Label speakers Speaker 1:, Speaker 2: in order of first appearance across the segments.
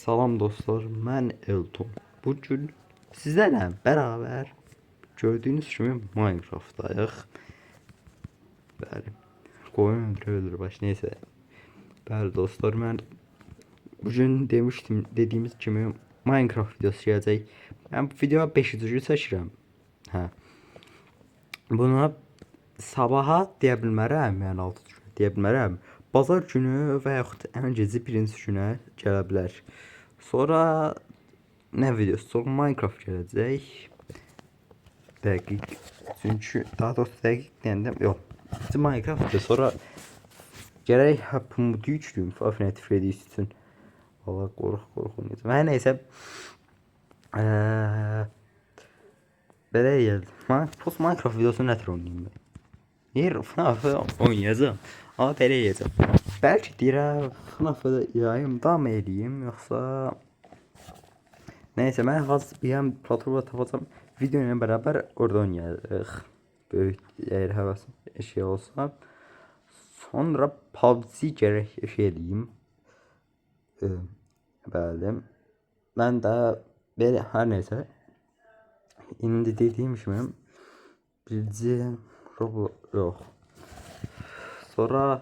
Speaker 1: Salam dostlar, mən Elton. Bugün sizlerle beraber gördüğünüz kimi Minecraft'dayıq. Bəli. Qoyun öldürə öldürə baş neyse. Bəli dostlar, mən bugün demiştim, dediğimiz kimi Minecraft videosu gələcək. Mən bu videoya 5 gün çəkirəm. Hə. Buna sabaha deyə bilmərəm, yəni 6 gün deyə bilmərəm. Bazar günü və yaxud ən gecə birinci günə gələ bilər. Sonra nə videosu? Sonra Minecraft gələcək. Dəqiq. Çünki daha doğrusu dəqiq deyəndə yox. Minecraftdır. Sonra gərək bu yüklüyüm Five Nights at Freddy's üçün. Valla qorx oynayacağım. Hər neysə. Belə deyək. Post Minecraft videosunu nə tür oynayayım mən? Yer FNAF-ı oynayacağım. Amma belə eləyəcəm. Bəlkə deyirəm FNAF-ı yayım da mı eləyim yoxsa neyse mən hazır platforma tapacağım. Video ilə beraber orada oynayarıq. Böyük əgər həvəsim şey olsa. Sonra PUBG gərək şey eləyim. Bəli. Mən də belə hər neysə indi dediyim kimi birinci Roblox yox. Sonra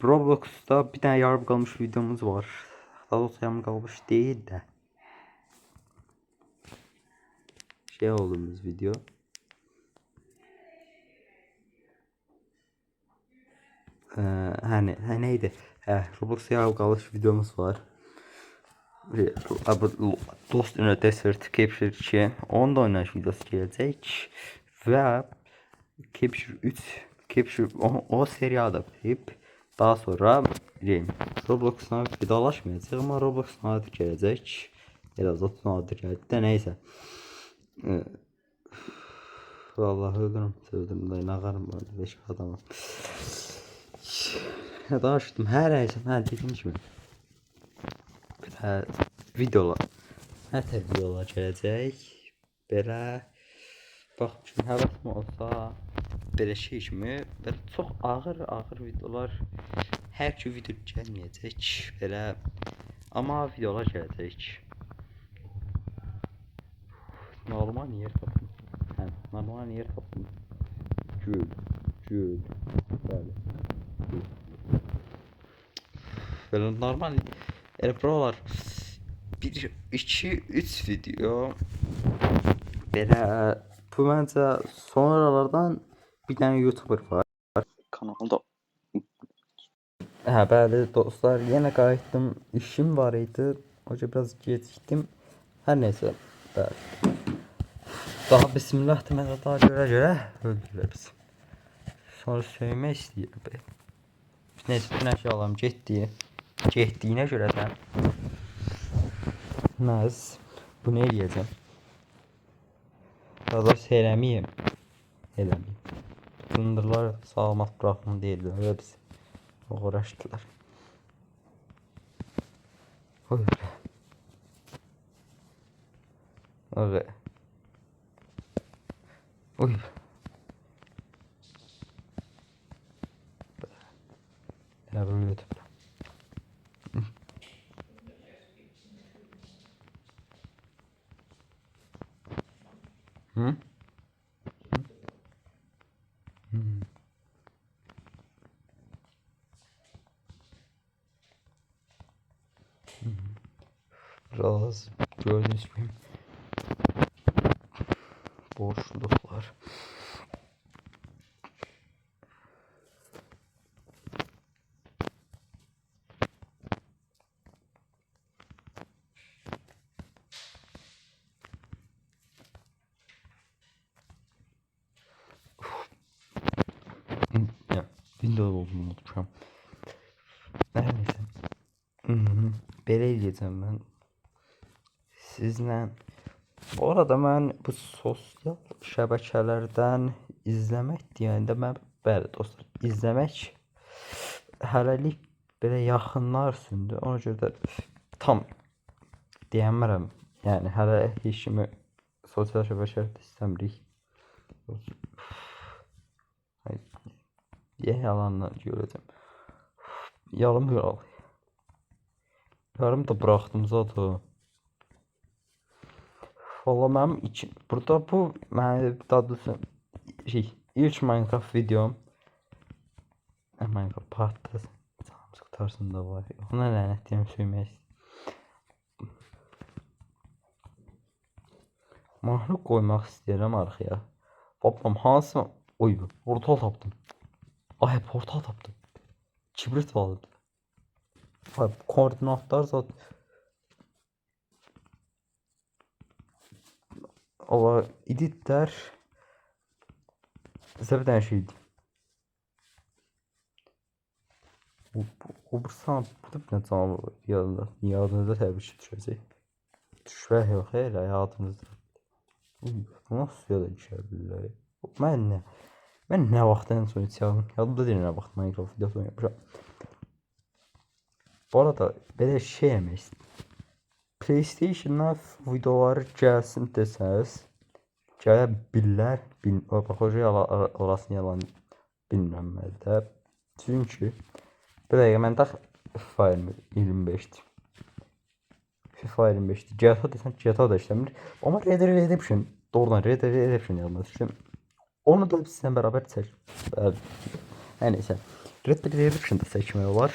Speaker 1: Roblox'ta bir tane yarım kalmış videomuz var. Daha doğrusu yarım kalmış değil de. Şey olduğumuz video. Hani ha neydi? Roblox'ta yarım kalmış videomuz var. Lost in a Desert Capture 2 onun da oynayış videosu gelecek. Ve Capture 3 Capture o serial da bitib. Daha sonra deyim, Roblox'la vidalaşmayacaq amma Roblox nadir gələcək. Elə zat nadir gəldi də neysə. Vallahi öldürüm, öldürüm da nağarım böyle beş adamı. Danışdım hər neysə, mən dediyim kimi belə videolar, hər tər videolar gələcək. Belə bax üçün həvəsim olsa belə şey kimi belə çox ağır videolar hər iki video gəlməyəcək. Belə amma videolar gələcək. Normal yer tapın. Hə, normal yer tapın. Gül, gül. Bəli. Gül. Belə normal elə buralar 1 2 3 video belə bu məncə sonralardan bir dənə YouTuber var kanalda. Hə, bəli dostlar, yenə qayıtdım. İşim var idi. O görə biraz gecikdim. Hər neysə, bəli. Daha bismillah demədən daha görə öldürürlər bizi. Sonra söymək istəyir. Be. Neysə, bütün əşyalarım getdi. Getdiyinə görə də məhz bunu eləyəcəm. Daha doğrusu eləməyim. Eləməyim. Cındırlar salamat buraxın deyirlər və biz uğraşdılar. Oy. Oy. Oy. Elə böyle YouTube'da. Hı? Hı. Biraz gördüğünüz gibi boşluklar. Ya, Windows olduğunu unutmuşam. Hər neysə. Belə eləyəcəm mən. Sizlə Bu arada mən bu sosial şəbəkələrdən izləmək deyəndə mən bəli dostlar, izləmək hələlik belə yaxınlar üçündür. Ona görə də tam deyəmərəm. Yəni hələ heç kimi sosial şəbəkələrdə istəmirik. Ay, niyə yalandan görəcəm? Yarım qral. Yarım da bıraktım zaten. Valla mənim için burada bu mənim daha doğrusu şey ilk Minecraft videom. Minecraft partlasın. Canımız qurtarsın da var. Ona lənət deyirəm söymək. Mahnı qoymaq istəyirəm arxaya. Babam hansı? Oy, portal tapdım. Ay, portal tapdım. Kibrit vardı. Ay, koordinatlar zaten. Allah editler. Sizə bir dənə şey deyim. O bursan burada bir dənə canavar yadında, yadınızda təbii ki düşəcək. Düşmək yox, elə yadınızda. Uy, bu nasıl suya da düşə bilirlər? Mən nə? Mən nə vaxt ən son heç yadım, yadımda deyil nə vaxt Minecraft videosu oynamışam. Bu arada belə şey eləmək istəyirəm. PlayStation'dan videoları gəlsin desəniz, gələ bilər. Bax, o orasını yalan bilmirəm mən də. Çünki bir dəqiqə məndə FIFA 25-dir. FIFA 25-dir. GTA desən GTA da işləmir. Amma Red Dead Redemption, doğrudan Red Dead Redemption yadıma düşdü. Onu da sizlə beraber çək. Hər neysə. Red Dead Redemption da çəkmək olar.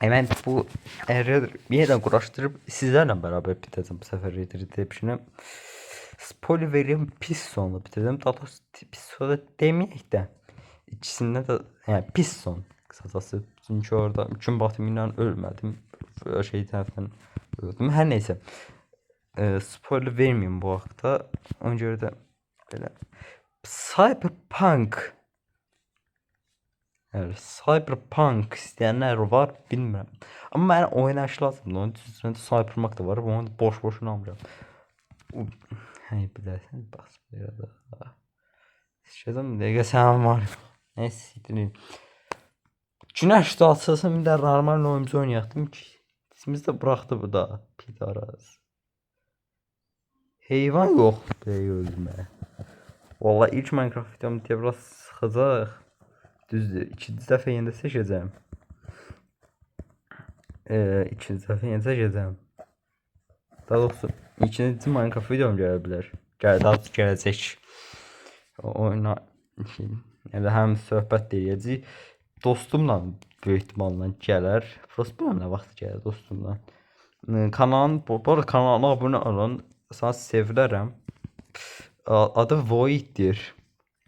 Speaker 1: Mən bu Red yenədən quraşdırıb sizlərlə beraber bitirəcəm bu səfər Red Dead Redemption'ı. Spoiler verim, pis sonla bitirdim. Daha doğrusu pis sonla deməyək də. İkisindən də yəni pis son qısacası. Çünki orada gün batımı ilə ölmədim. Şey tərəfdən öldüm. Hər neysə. Spoiler verməyim bu haqda. Ona görə də belə Cyberpunk. Yəni Cyberpunk istəyənlər var, bilmirəm. Amma mənə oynayış lazımdır. Onun üçün məndə Cyberpunk da var. Onu da boş-boşuna almıram. Hey bilərsən, bax belə də. Sikəcəm bir dəqiqə sən var. Neysə, sikdirin. Günəş də açılsın, bir də normal oyuncu oynayaqdım ki. İkimiz də buraxdı bu da. Pidaraz. Heyvan yox dəqiqə öldürməyə. Vallahi ilk Minecraft videom deyə biraz sıxacaq. Düzdür, ikinci dəfə yenə də seçəcəm. İkinci dəfə yenə seçəcəm. Daha doğrusu ikinci Minecraft videom gələ bilər. Gəl, daha doğrusu gələcək. O oyuna şey, elə həm söhbət də eləyəcəyik. Dostumla böyük ehtimalla gələr. Prosta bilmirəm nə vaxt gələr dostumla. Kanalın, bu arada kanalına abunə olun. Sana sevilərəm. Adı Void'dir.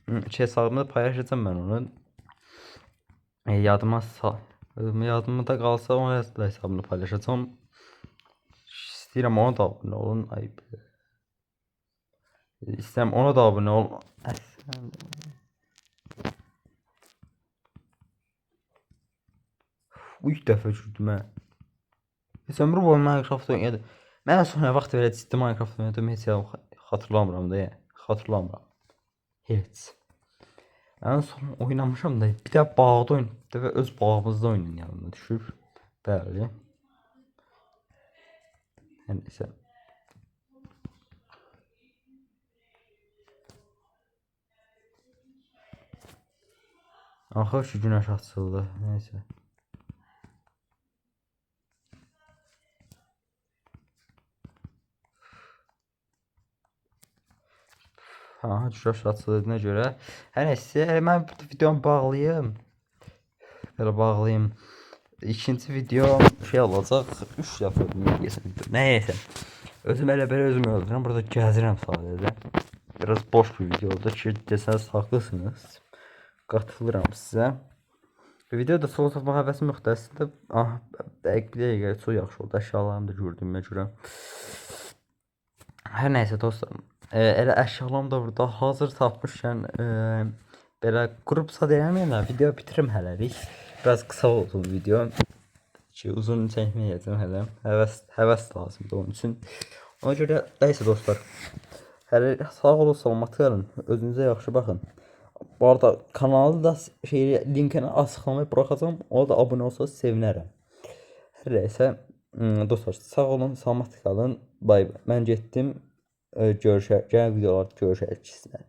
Speaker 1: Hesabımda paylaşacağım mən onu. Yadıma yadımda qalsa onun da hesabını paylaşacağım. İstəyirəm ona da abunə olun. Ay. İstəyirəm ona da abunə olun. İlk dəfə gördüm hə. Heç ömrü boyu Minecraft oynadım. Mən ən son nə vaxt belə ciddi Minecraft oynadım heç xatırlamıram da, yəni. Xatırlamıram. Heç. Ən son oynamışam da bir də bağda oyn, bir dəfə öz bağımızda oynayın yanıma düşür. Bəli. Hər neysə. Axır ki günəş açıldı. Neysə. Aha, günəş açıldığına görə. Hər neysə, elə mən burada videomu bağlayım. Belə bağlayım. İkinci video şey olacaq. 3 dəfə deyəsən video. Nəysə. Özüm elə belə özümü öldürürəm. Burada gəzirəm sadəcə. Biraz boş bir video oldu ki, desəniz haqlısınız. Qatılıram sizə. Videoda son satmaq həvəsim yoxdur əslində. Ah, dəqiq bir dəqiqə çox yaxşı oldu. Əşyalarımı da gördüyümə görə. Hər nəysə dostlarım, elə əşyalarım da burada hazır tapmışkən belə qrup sad eləməyəm də video bitirim hələlik. Biraz qısa oldu bu video. Ki uzun çəkməyəcəm hələ. Həvəs lazımdır onun üçün. Ona görə nəysə dostlar. Hələ sağ olun, salamat qalın. Özünüzə yaxşı baxın. Bu arada kanalı da şey linkini açıqlamaya buraxacağam. Ona da abunə olsanız sevinərəm. Hər nəysə dostlar sağ olun, salamat qalın. Bay bay. Mən getdim. Görüşək. Gələn videolarda görüşərik sizlə.